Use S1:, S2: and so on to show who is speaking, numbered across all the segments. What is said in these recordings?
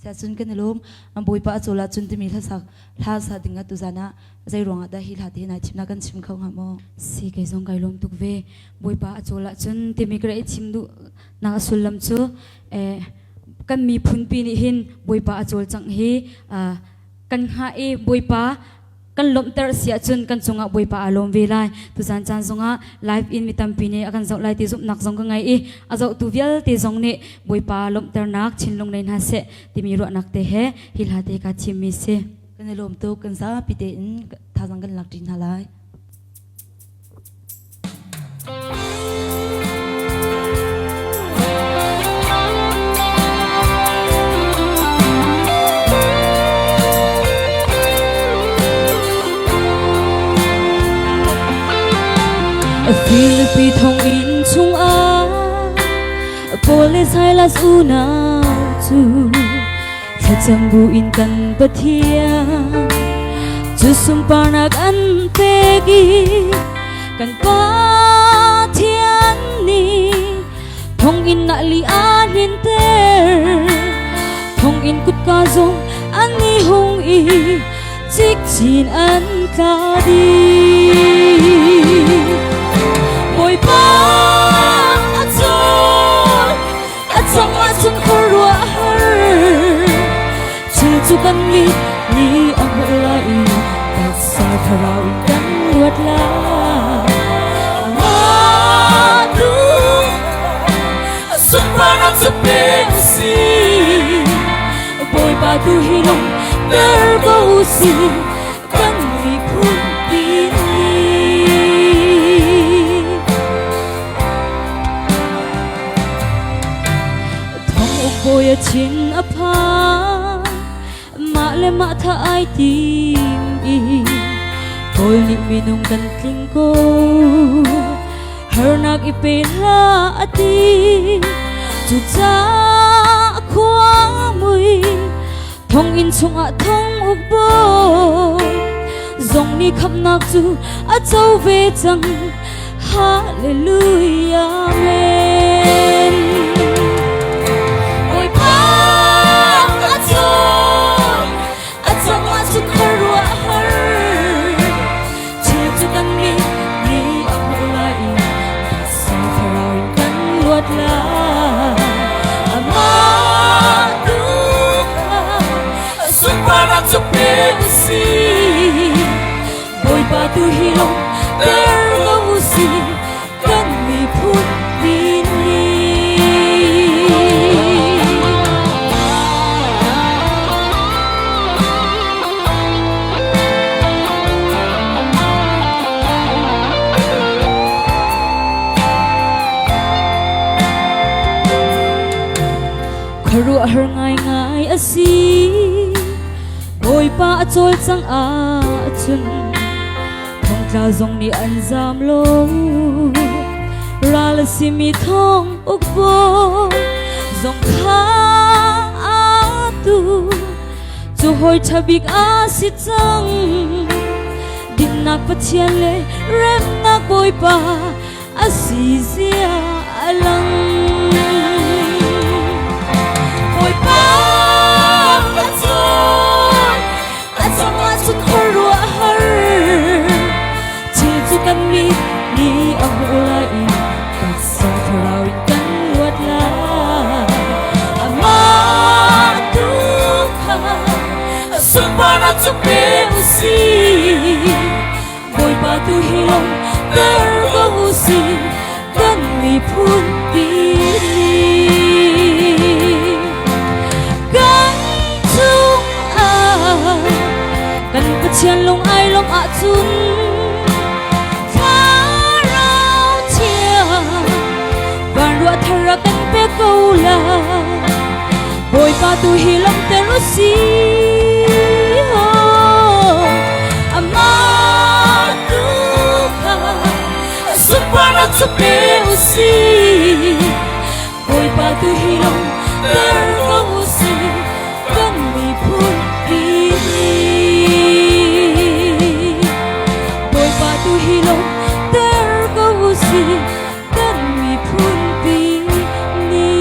S1: Siahcun kan i lawm. Bawipa a cawl ahcun timi hlasak hla sa ding ah tuzan ah zei ruangah dah hi hla te hi nai thimnak kan chim kho hnga maw?
S2: Si kei zong kai lawm tuk ve. Bawipa a cawl ahcun timi ka i chim duh nak a sullam cu kan miphun pi nih hin Bawipa a cawlcangh hi kan hngah i Bawipa kan lawmhter si ahcun kan cungah Bawipa aa lawm ve lai. Tuzan caan zongah live in mi tampi nih a kan zoh lai ti zumhnak zong ka ngei i a zohtu vialte zong nih Bawipa lawmhternak thinlung nei hna seh timi ruahnak te he hi hla te ka thimmi si.
S1: Kan i lawm tuk, kan zapi tein thazaang kan lak ṭi hna lai.
S2: Filipi thonginn chungah Paul le Silas unau cu thlacam buin kan Pathian cu sunparnak an pek i kan Pathian nih thonginn ah li a hninter. Thonginn kutka zong an i hung i cikcin an tla dih. Bawipa a cawl a cang ahcun khuaruahhar thil cu kan mit nih a hmuh lai i taksa thlarau in kan luat lai.
S3: Amah tu sunparnak cu pek si.
S2: Bawipa tu hi lung ter ko si kan miphun pi nih. Thong uk bawi a thin a phan, mah le mah tha ai tim i Kawl nih minung kan tling ko, harnak i pe hlah a ti. Cucaah khua mui thonginn chungah thong uk bawi zong nih khamhnak cu a co ve cang. Hallelujah, Amen.
S3: Bawipa a cawn a cang ahcun khuaruahhar
S2: thil cu kan mit nih a hmuh lai i taksa thlarau in kan luat lai.
S3: Amah tu kha sunparnak cu pe si.
S2: Bawipa tu hi lawng ter ko si kan miphun pi nih. Khuaruahhar ngaingai a si. Bawipa a cawlcangh ahcun thongtla zong nih an zam lo. Ral a simi thong uk bawi zong kha atu cu hawi ṭha bik a si cang. Dinnak Pathian le remnak Bawipa a si zia a lang.
S3: Bawipa ka cawn a cangah cun khuaruahhar
S2: thil cu kan mit nih a hmuh lai i taksa thlarau in kan luat lai.
S3: Amah tu kha sunparnak cu pe si.
S2: Bawipa tu hi lawng ter ko si kan miphun pi nih. Kan chungah kan Pathian lung ai lawmh ahcun Thlarau Thiang van ruah thar a kan pek ko lai. Bawipa tu hi lawmhter u si.
S3: Amah tu kha sunparnak cu pe u si.
S2: Bawipa tu hi lawmhter ko u si kan miphun pi nih. Bawipa tu hi lawmhter ko u si kan miphun pi nih.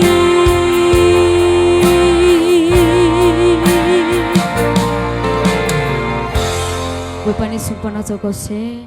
S2: Bawipa nih sunparnak co ko seh.